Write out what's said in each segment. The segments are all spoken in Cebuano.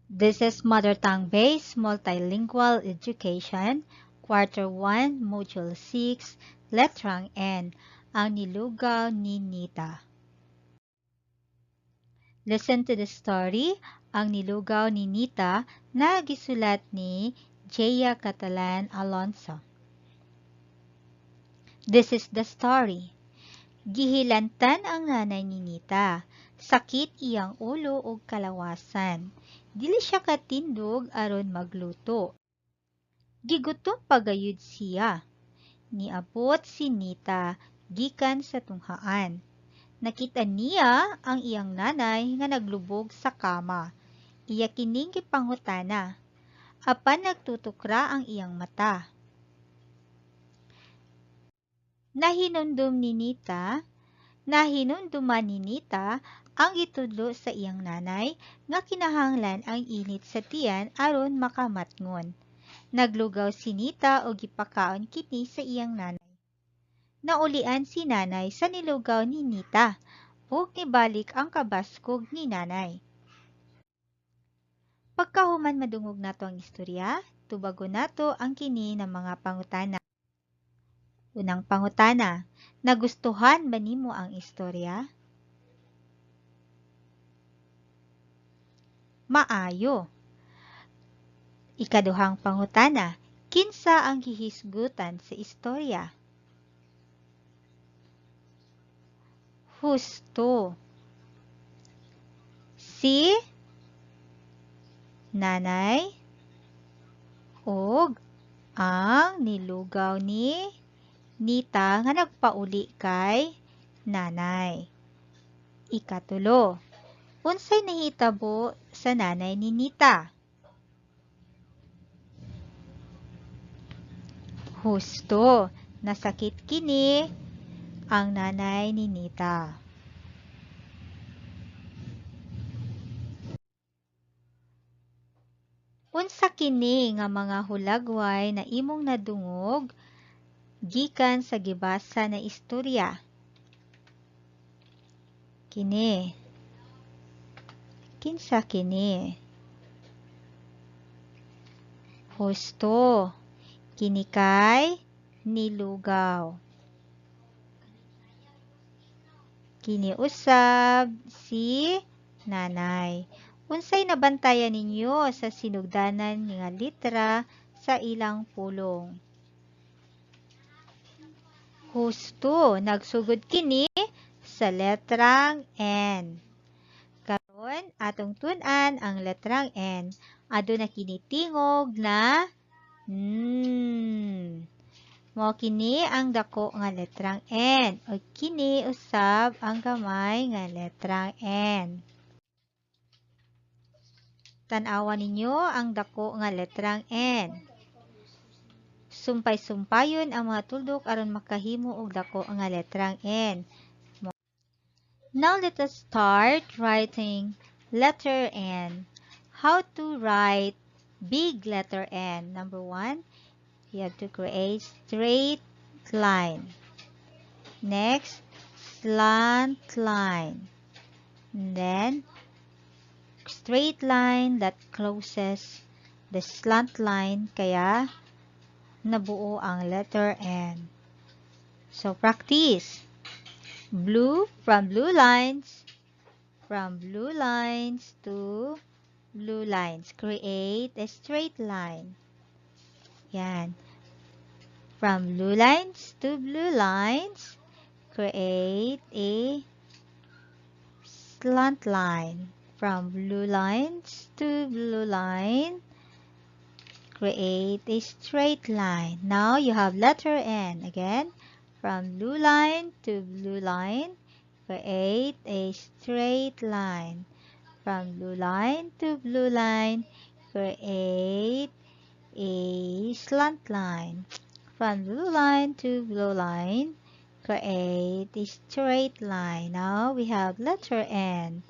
This is Mother Tongue-Based Multilingual Education, Quarter 1, Module 6, Letrang N, Ang Nilugaw ni Nita. Listen to the story, Ang Nilugaw ni Nita, na gisulat ni Jaya Catalan Alonso. This is the story. Gihilantan ang nanay ni Nita. Sakit iyang ulo ug kalawasan. Dili siya katindog aron magluto. Gigutom pa gayud siya. Niabot si Nita gikan sa tunghaan. Nakita niya ang iyang nanay nga naglubog sa kama. Iya kining gipangutana. Apan nagtutok ra ang iyang mata. Nahinumduman ni Nita ang gitudlo sa iyang nanay nga kinahanglan ang init sa tiyan aron makamatngon. Naglugaw si Nita og gipakaon kini sa iyang nanay. Naulian si nanay sa nilugaw ni Nita ug nibalik ang kabaskog ni nanay. Pagkahuman madungog nato ang istorya, tubagon nato ang kini nga mga pangutana. Unang pangutana, nagustuhan ba nimo ang istorya? Maayo. Ikaduhang pangutana, kinsa ang gihisgutan sa istorya? Husto. Si nanay ug ang nilugaw ni Nita nga nagpauli kay nanay. Ikatulo, unsay nahitabo sa nanay ni Nita? Husto, nasakit kini ang nanay ni Nita. Unsa kini nga mga hulagway na imong nadungog gikan sa gibasa na istorya? Kini. Kinsa kini? Husto. Kini kay nilugaw. Kini usab si nanay. Unsay nabantayan ninyo sa sinugdanan nga litra sa ilang pulong? Husto, nagsugod kini sa letrang N. Karon atong tun-an ang letrang N. Aduna kini tingog na N. Mao kini ang dako nga letrang N o kini usab ang gamay nga letrang N. Tan-awa ninyo ang dako nga letrang N. Sumpay-sumpayon ang mga tuldok aron makahimo og dako nga letrang N. Now let us start writing letter N. How to write big letter N? Number 1, you have to create straight line. Next, slant line. And then, straight line that closes the slant line, kaya nabuo ang letter N. So, practice. Blue, from blue lines, from blue lines to blue lines. Create a straight line. Yan. From blue lines to blue lines, create a slant line. From blue lines to blue line, create a straight line. Now you have letter N. Again, from blue line to blue line, create a straight line. From blue line to blue line, create a slant line. From blue line to blue line, create a straight line. Now we have letter N.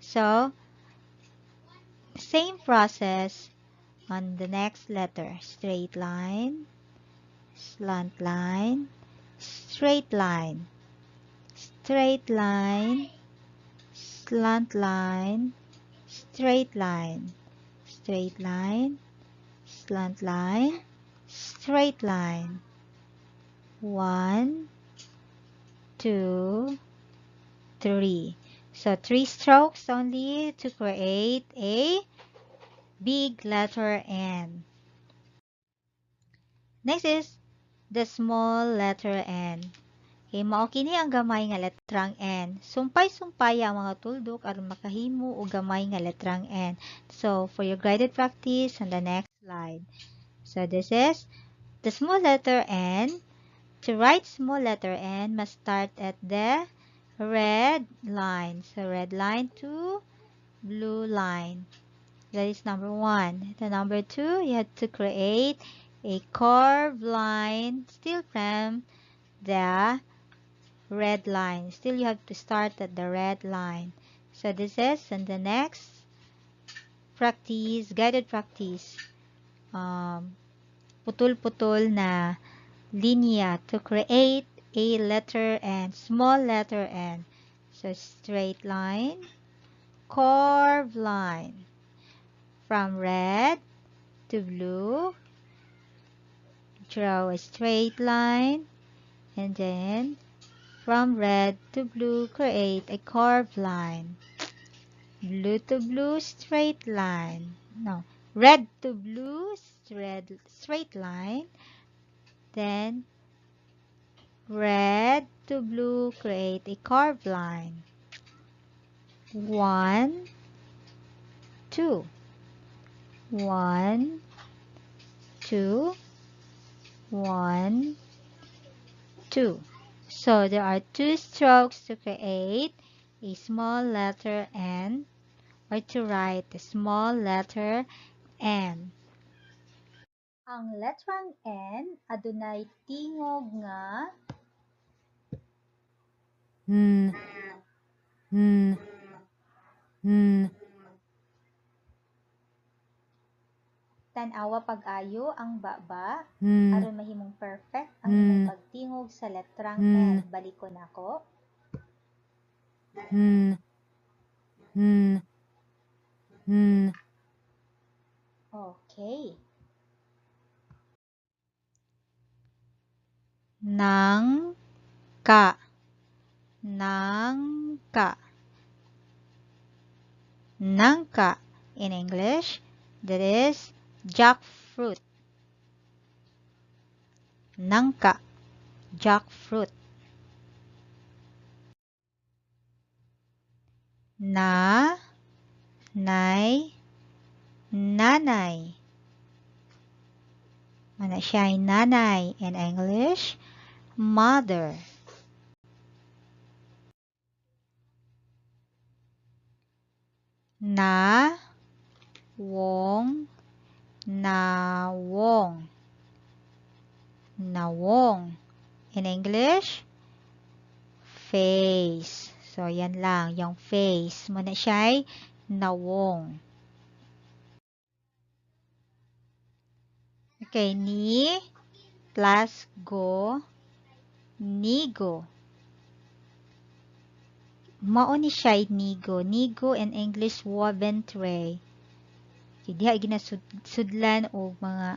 So, same process on the next letter. Straight line, slant line, straight line, straight line, slant line, straight line, Straight line, slant line, straight line. 1, 2, 3. So 3 strokes only to create a big letter N. Next is the small letter N. Okay, mao kini ang gamay nga letrang N. Sumpay-sumpay ang mga tuldok aron makahimo og gamay nga letrang N. So for your guided practice on the next slide. So this is the small letter N. To write small letter N, must start at the red line. So red line to blue line. That is number 1. The number 2, you have to create a curved line still from the red line. Still you have to start at the red line. So this is in the next practice, guided practice. Putol-putol na linya to create a letter N, small letter N. So straight line, curved line. From red to blue, draw a straight line, and then from red to blue, create a curved line. Blue to blue, straight line. No, red to blue, straight line. Then red to blue, create a curved line. 1, 2. 1, 2, 1, 2. So there are 2 strokes to create a small letter N, or to write the small letter N. Ang letrang N adunay tingog nga N, N, N. Tan-awa pag-ayo ang baba N, aron mahimong perfect ang imong N, pagtingog sa letrang N, N. Balikon nako. N, N, N. Okay. Nang ka. Nang ka. Nangka in English, that is jackfruit. Nangka, jackfruit. Na, nay, nanay. Mana siya ay nanay in English, mother. Na, wong, nawong. Nawong. In English, face. So, yan lang, yung face. Muna siya ay nawong. Okay, ni plus go, nigo. Mao ni siya ay nigo. Nigo in English, woven tray. Okay, diha ginasudlan og mga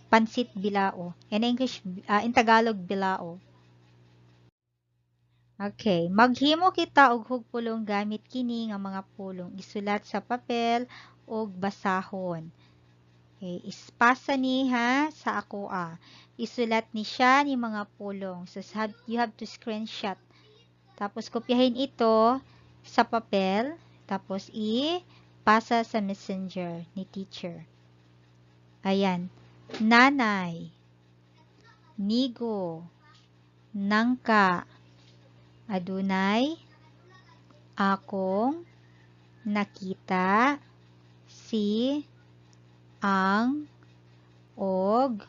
pansit bilao. In English, in Tagalog, bilao. Okay, maghimo kita og hugpulong gamit kini nga mga pulong. Isulat sa papel og basahon. Okay, ispasa ni ha sa akoa. Isulat ni siya ni mga pulong. So you have to screenshot. Tapos kopyahin ito sa papel, tapos ipasa sa messenger ni teacher. Ayan. Nanay, nigo, nangka, adunay, akong, nakita, si, ang, og,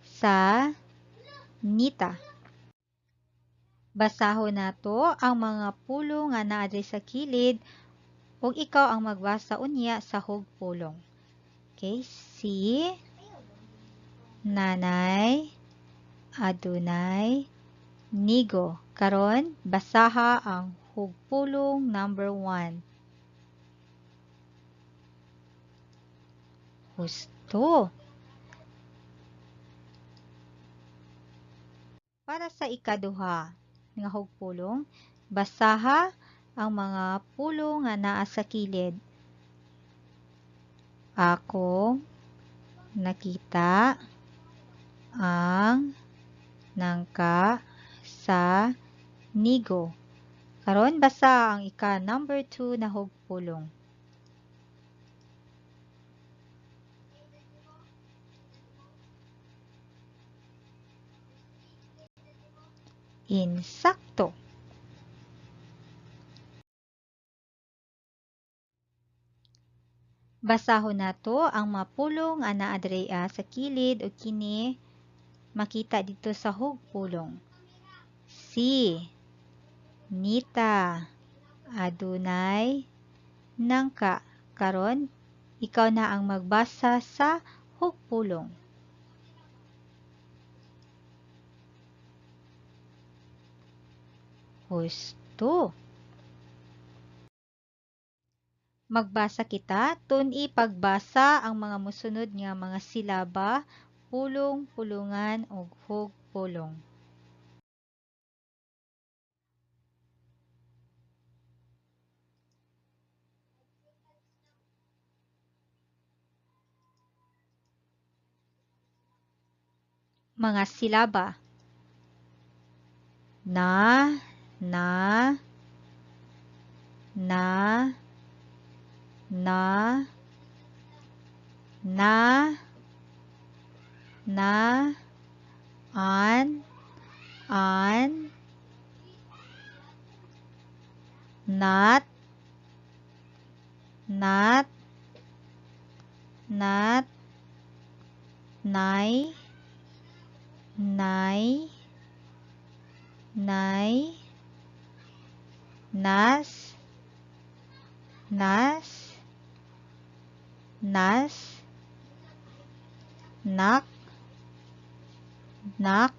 sa, nita. Basahon nato ang mga pulong nga naa diri sa kilid ug ikaw ang magbasa unya sa hugpulong. Okay, si, nanay, adunay, nigo. Karon, basaha ang hugpulong number 1. Husto. Para sa ikaduha nga hugpulong, basaha ang mga pulong nga naa sa kilid. Akong nakita ang nangka sa nigo. Karon basa ang ika number 2 na hugpulong. Insakto. Basahon nato ang mga pulong nga naa diri sa kilid o kini makita dito sa hugpulong. Si Nita adunay nangka. Karon ikaw na ang magbasa sa hugpulong. Husto. Magbasa kita, tun-i pagbasa ang mga mosunod nga mga silaba, pulong, pulungan ug hugpulong. Mga silaba. Na, na, na, na, na, na, an, an, nat, nat, nat, nay, nay, nay, nas, nas, nas, nak, nak,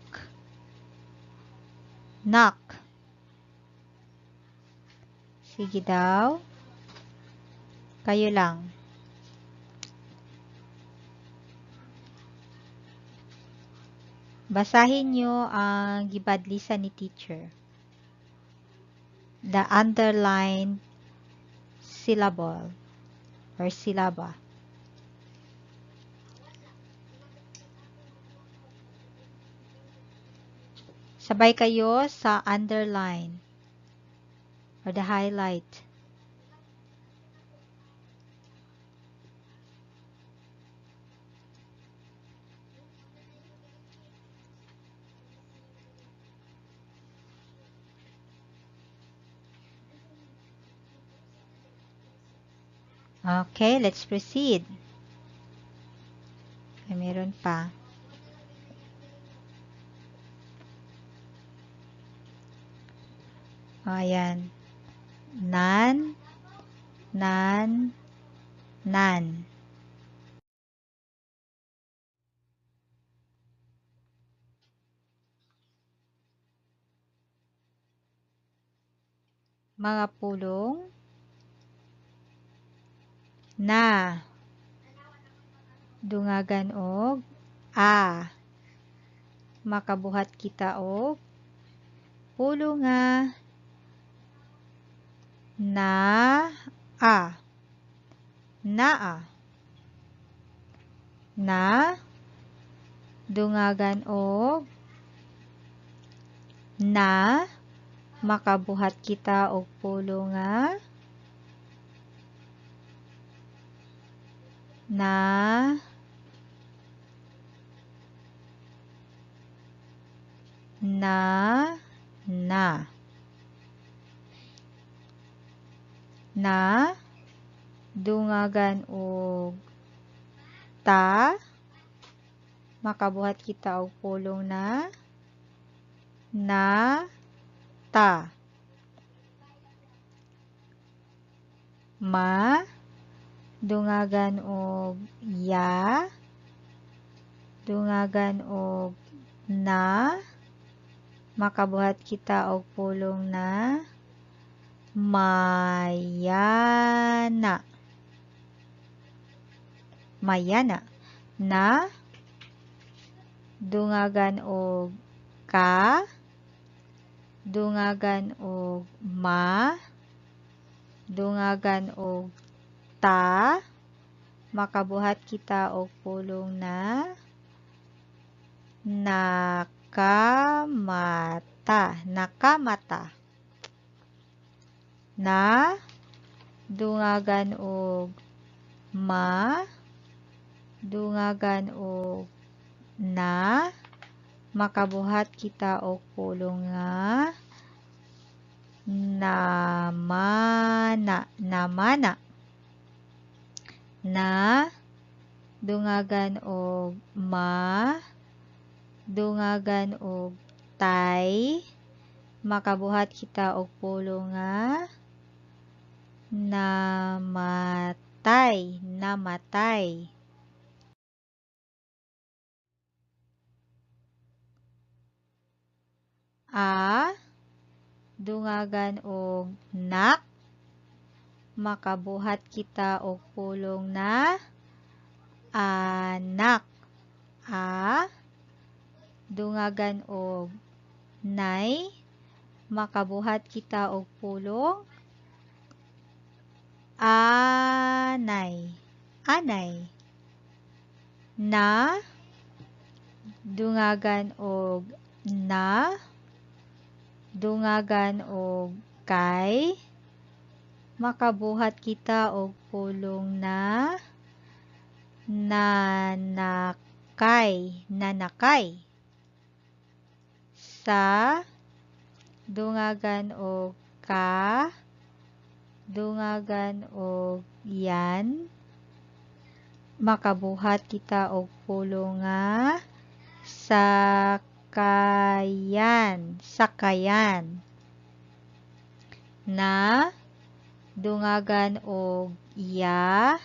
nak. Sige daw. Kayo lang. Basahin nyo ang gibadlisan ni teacher. The underlined syllable or silaba. Sabay kayo sa underline or the highlight. Okay, let's proceed. Ay, meron pa. O, ayan. Nan, nan, nan. Mga pulong. Na, dungagan og a. Makabuhat kita og pulong nga na a. Naa. Na, dungagan og na. Makabuhat kita og pulong nga na, na, na. Na, dungagan og ta. Makabuhat kita og pulong na na, ta. Ma, dungagan og ya, dungagan og na. Makabuhat kita og pulong na mayana. Mayana. Na dungagan og ka, dungagan og ma, dungagan og ta, makabuhat kita og pulong na nakamata, nakamata. Na dungagan og ma, dungagan og na, makabuhat kita og pulong nga namana, namana. Na dungagan og ma, dungagan og tay, makabuhat kita og pulong nga namatay, namatay. A dungagan og nak, makabuhat kita og pulong na anak. A dungagan og nay, makabuhat kita og pulong anay, anay. Na dungagan og na, dungagan og kay, makabuhat kita og pulong na nanakay, nanakay. Sa dungagan og ka, dungagan og yan, makabuhat kita og pulong nga sakayan, sakayan. Na dungagan og ya,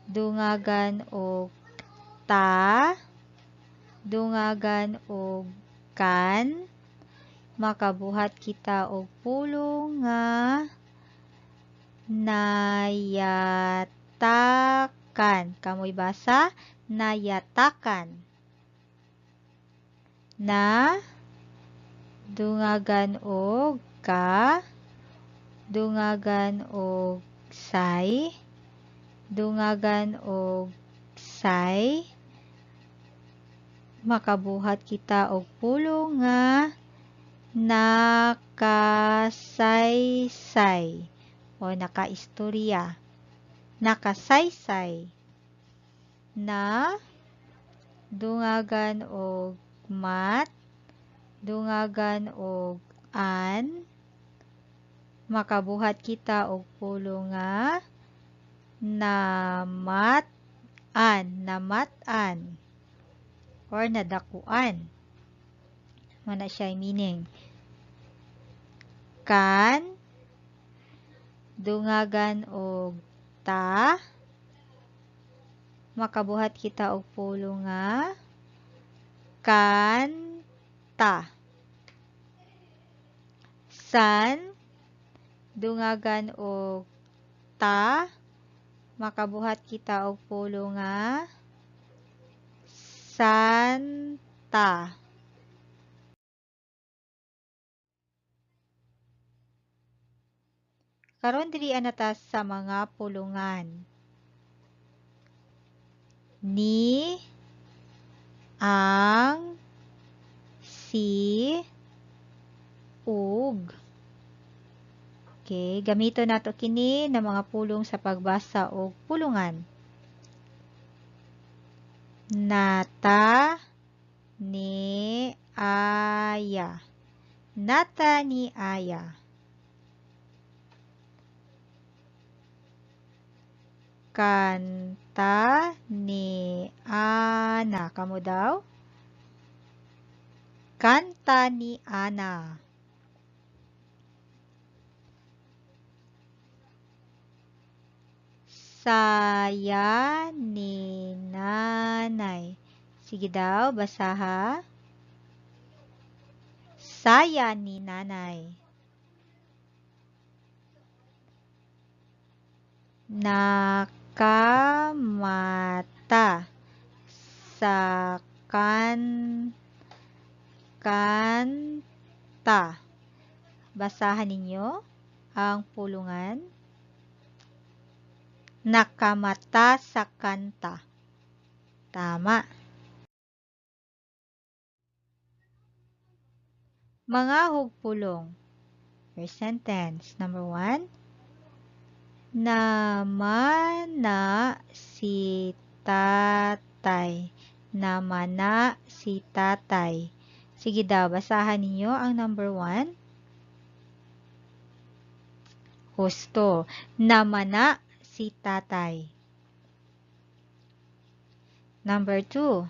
dungagan og ta, dungagan og kan, makabuhat kita og pulong nga nayatakan. Kamoy basa, nayatakan. Na dungagan og ka, dungagan og say, dungagan og say, makabuhat kita og pulong nga nakasaysay o nakaistorya, nakasaysay. Na dungagan og mat, dungagan og an, makabuhat kita og pulong nga namat-an, namat-an or nadakuan. Mo na siya meaning. Kan dungagan og ta, makabuhat kita og pulong nga kanta. San dungagan og ta, makabuhat kita og pulong nga santa. Karon diri na ta sa mga pulungan. Ni, ang, si, ug. Okay, gamito nato kini na mga pulong sa pagbasa og pulungan. Nata ni aya. Nata ni aya. Kanta ni Ana. Kamo daw? Kanta ni Ana. Saya ni nanay. Sige daw, basaha. Saya ni nanay. Nakamata sa kanta. Basahan ninyo ang pulungan. Nakamata sa kanta. Tama. Mga hugpulong. Your sentence. Number 1. Namana si tatay. Namana si tatay. Sige daw, basahan ninyo ang number 1. Husto. Namana si tatay. Number 2.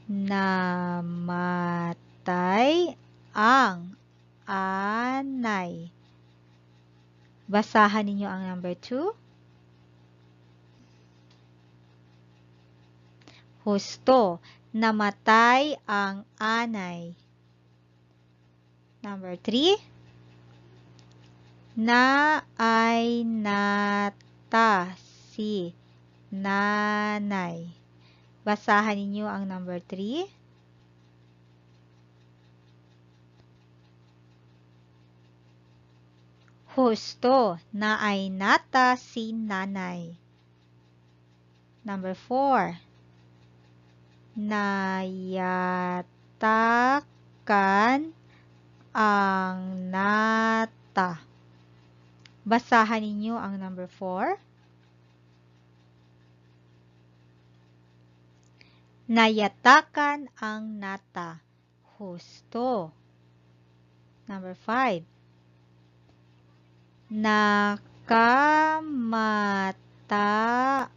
Namatay ang anay. Basahan ninyo ang number 2. Husto. Namatay ang anay. Number 3. Naay nata si nanay. Basahan ninyo ang number 3. Husto, naay nata si nanay. Number 4. Nayatakan ang nata. Basahan ninyo ang number 4. Nayatakan ang nata. Husto. Number 5. Nakamata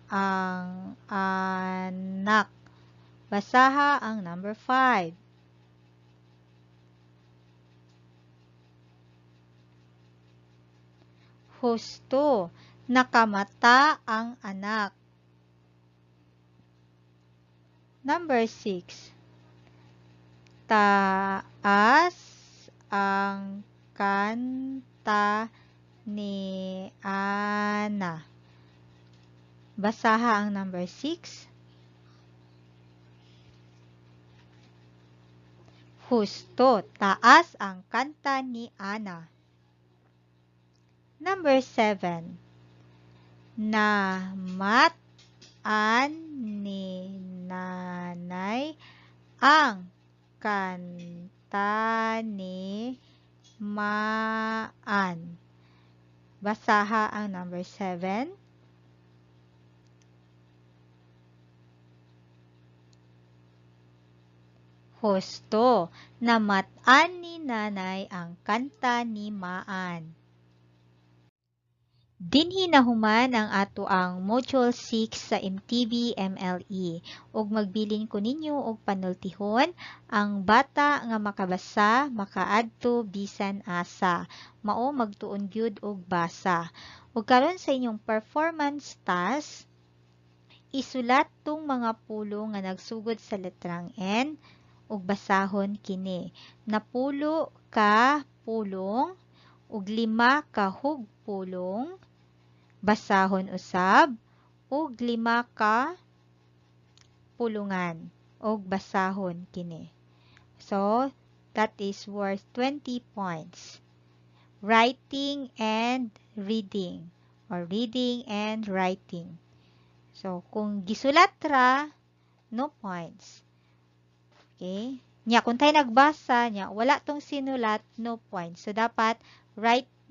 ang anak. Basaha ang number 5. Husto. Nakamata ang anak. Number 6. Taas ang kanta ni Ana. Basaha ang number 6. Husto, taas ang kanta ni Ana. Number 7. Namat-an ni nanay ang kanta ni Maan. Basaha ang number 7. Husto, namat-an ni nanay ang kanta ni Maan. Dinhi nahuman ang ato ang Module 6 sa MTB MLE. Ug magbilin ko ninyo og panultihon ang bata nga makabasa, makaadto bisan asa. Mao magtuon gyud og basa. Ug karon sa inyong performance task, isulat tong mga pulong nga nagsugod sa letrang N ug basahon kini. Napulo ka pulong ug 5 ka hugpulong, basahon usab ug 5 ka pulungan ug basahon kini. So that is worth 20 points. Writing and reading or reading and writing. So kung gisulat ra, no points. Okay? Nya kung tayo nagbasa nya wala tong sinulat, no points. So dapat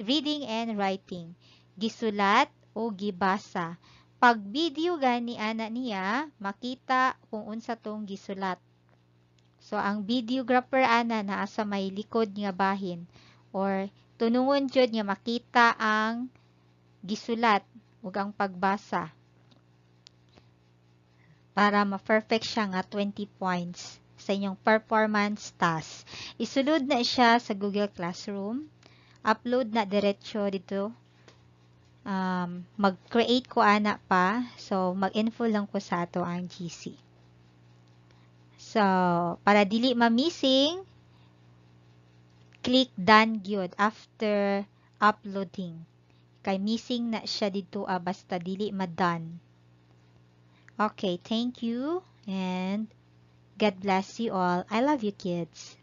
reading and writing. Gisulat o gibasa. Pag video gani ana niya, makita kung unsa tong gisulat. So ang videographer ana naa sa may likod nga bahin or tunungon jud nga makita ang gisulat ug ang pagbasa para ma-perfect siya nga 20 points sa inyong performance task. Isulod na siya sa Google Classroom. Upload na diretso dito. Mag-create ko ana pa. So, mag-info lang ko sa ato ang GC. So, para dili ma-missing, click done gyud after uploading. Kay missing na siya dito ah, basta dili ma-done. Okay, thank you and God bless you all. I love you, kids.